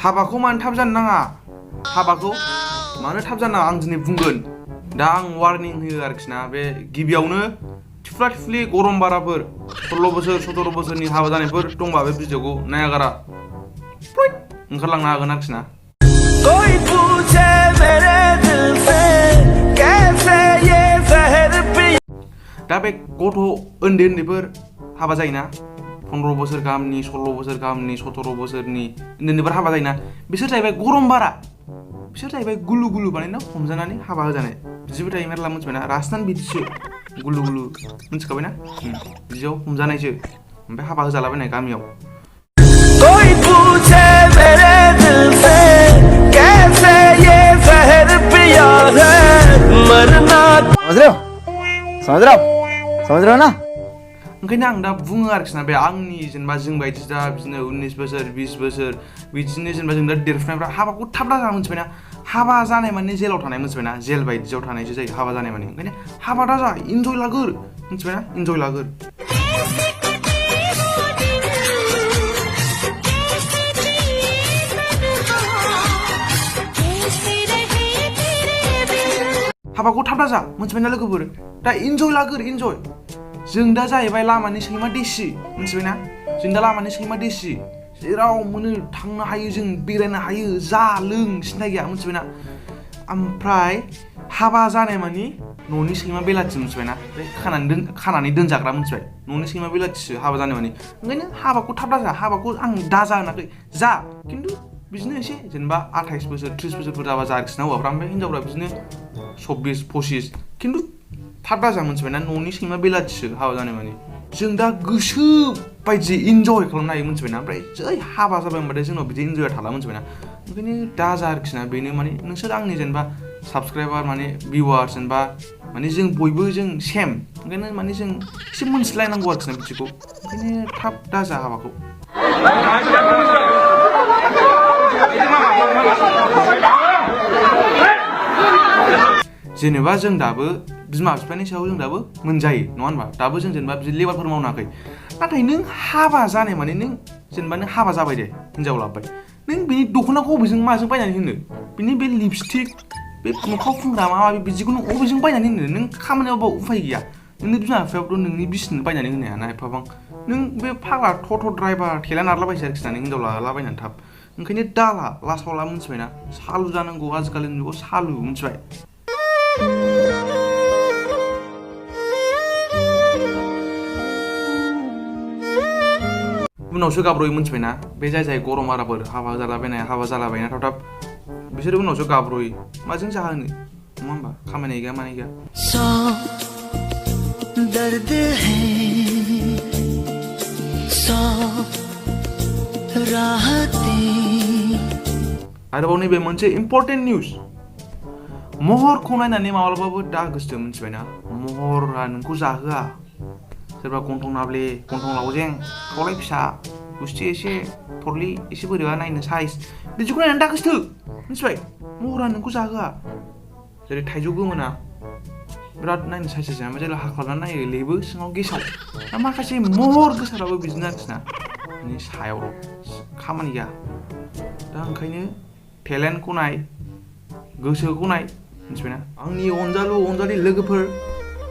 हाबाखौ मानो थाब जानो नाङा हाबाखौ मानो थाब जानो नाङा आं दिनै बुंगोन दा आं वार्निं होयो आरोखि ना बे गिबियावनो थिफ्ला थिफ्लि गरम बाराफोर 16 बोसोर 17 बोसोरनि हाबा जानायफोर दंबा बे भिडिअखौ नायागारा ओंखारलांनो हागोन आरोखि ना कोई पूछे मेरे दिल से कैसे ये जहर पिया दा बे गथ' उन्दै उन्दैफोर हाबा जायोना 15 बोसोर गाहामनि 16 बोसोर गाहामनि 17 बोसोरनि उन्दै उन्दैफोर हाबा जायोना बिसोर जाहैबाय गरम बारा बिसोर जाहैबाय गुलु गुलु बानायना हमजानानै हाबा होजानाय बिदिबो थायो मेरला मिथिबायना राजस्थान बिदिसो गुलु गुलु मिथिखाबायना बिदियाव हमजानायसो ओमफ्राय हाबा होजालाबायनाय गामियाव कोई पूछे मेरे दिल से कैसे ये जहर पिया है मरना समझ रहे हो ना ओंखायनो आं दा बुङो आरोखि ना बे आंनि जेनेबा जों बायदि दा बिदिनो 19 बोसोर 20 बोसोर बिदिनो जेनेबा जों दा देरफुनायफ्रा हाबाखौ थाब दा जा मिथिबायना हाबा जानाय माने जेलाव थानाय मिथिबायना जेल बायदियाव थानायसो जायो हाबा जानाय माने ओंखायनो हाबा दा जा इन्जय लागोर मिथिबायना इन्जय लागोर हाबाखौ थाब दा जा मिथिबायना लोगोफोर दा इन्जय लागोर इन्जय जों दा जाहैबाय लामानि सैमा देसि मिथिबायना जों दा लामानि सैमा देसि जेराव मोनो थांनो हायो जों बेरायनो हायो जा लों सिन्था गैया मिथिबायना ओमफ्राय हाबा जानाय मानि न'नि सैमा बेलाथि मिथिबायना बे खानानै दोनजाग्रा मिथिबाय न'नि सैमा बेलाथिसो हाबा जानाय मानि ओंखायनो हाबाखौ थाब दाजा हाबाखौ आं दाजा होनाखै जा खिन्थु बिदिनो एसे जेनेबा 28 बोसोर 30 बोसोरफोर जाबा जारखिना हौवाफ्रा ओमफ्राय हिनजावफ्रा बिदिनो 24 25 खिन्थु थाब दाजा मिथिबायना न'नि सैमा बेलाथिसो हाबा जानाय मानि जों दा गोसो बायदि इन्जय खालामनो हायो मिथिबायना ओमफ्राय जै हाबा जाबाय होनबाथाय जोंनाव बिदि इन्जय थाला मिथिबायना ओंखायनो दाजा आरोखि ना बेनो माने नोंसोर आंनि जेनेबा साबसक्राइबार माने भिउवार्स जेनेबा माने जों बयबो जों सेम ओंखायनो माने जों एसे मोनथिलायनांगौ आरोखि ना बिदिखौ ओंखायनो थाब दाजा हाबाखौ जेनेबा जों दाबो बिमा बिफानि सायाव जों दाबो मोनजायो नङा होनबा दाबो जों जेनेबा बिदि लेबारफोर मावनो हायाखै नाथाय नों हाबा जानाय माने नों जेनेबा नों हाबा जाबाय दे हिनजाव लाबाय नों बिनि दख'नाखौ अबेजों माजों बायनानै होनो बिनि बे लिपस्टिक बे मोखां फुनग्रा माबा माबि बिदिखौ नों अबेजों बायनानै होनो नों खामानियावबो उफाय गैया नोंनि बिमा बिफायाबोथ' नोंनि बिसिनो बायनानै होनो हायाना एफाबां नों बे फाग्ला टट' ड्राइभार थेला नारलाबायसै आरोखि ना नों हिनजाव लालाबायनानै थाब ओंखायनो दाला लासाव ला मिथिबायना सालु जानांगौ आजिखालिनि जुगाव सालु मिथिबाय उनावसो गाब्र'यो मिथिबायना बे जाय गरम आराफोर हाबा जालाबायना थाब थाब बिसोर उनावसो गाब्र'यो माजों जाहोनो नङा होमबा खामानि गैया माने गैया दर्द है सौ राहतें आरोबाव नैबे मोनसे इम्पर्टेन्ट निउस महरखौ नायनानै माब्लाबाबो दा गोसो मिथिबायना महरा नोंखौ जाहोआ सोरबा गन्थं नाब्ले गन्थं लावजें खावलाय फिसा गुस्थि एसे थरलि एसे बोरैबा नायनो साइज बिदिखौ नायनानै दा गोसो मिथिबाय महरा नोंखौ जाहोआ जेरै थाइजौ गोमोना बिराद नायनो साइज जाया ओमफ्राय जेब्ला हाख्लाबनानै नायो लेबो सिङाव गेसाव दा माखासे महर गोसाराबो बिदिनो आरोखि ना बिनि सायावल' खामानि गैया दा ओंखायनो टेलेन्टखौ नाय गोसोखौ नाय मिथिबायना आंनि अनजालि लोगोफोर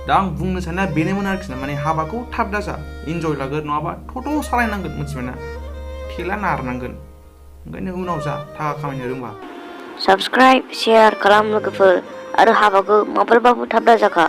दा आं बुंनो साननाया बेनोमोन आरोखि ना माने हाबाखौ थाब दाजा इन्जय लागोन नङाबा टट' सालायनांगोन मिथिबायना थेला नारनांगोन ओंखायनो उनाव जा थाखा खामायनो रोंबा साबस्क्राइब शेयार खालाम लोगोफोर आरो हाबाखौ माब्लाबाबो थाब दाजाखा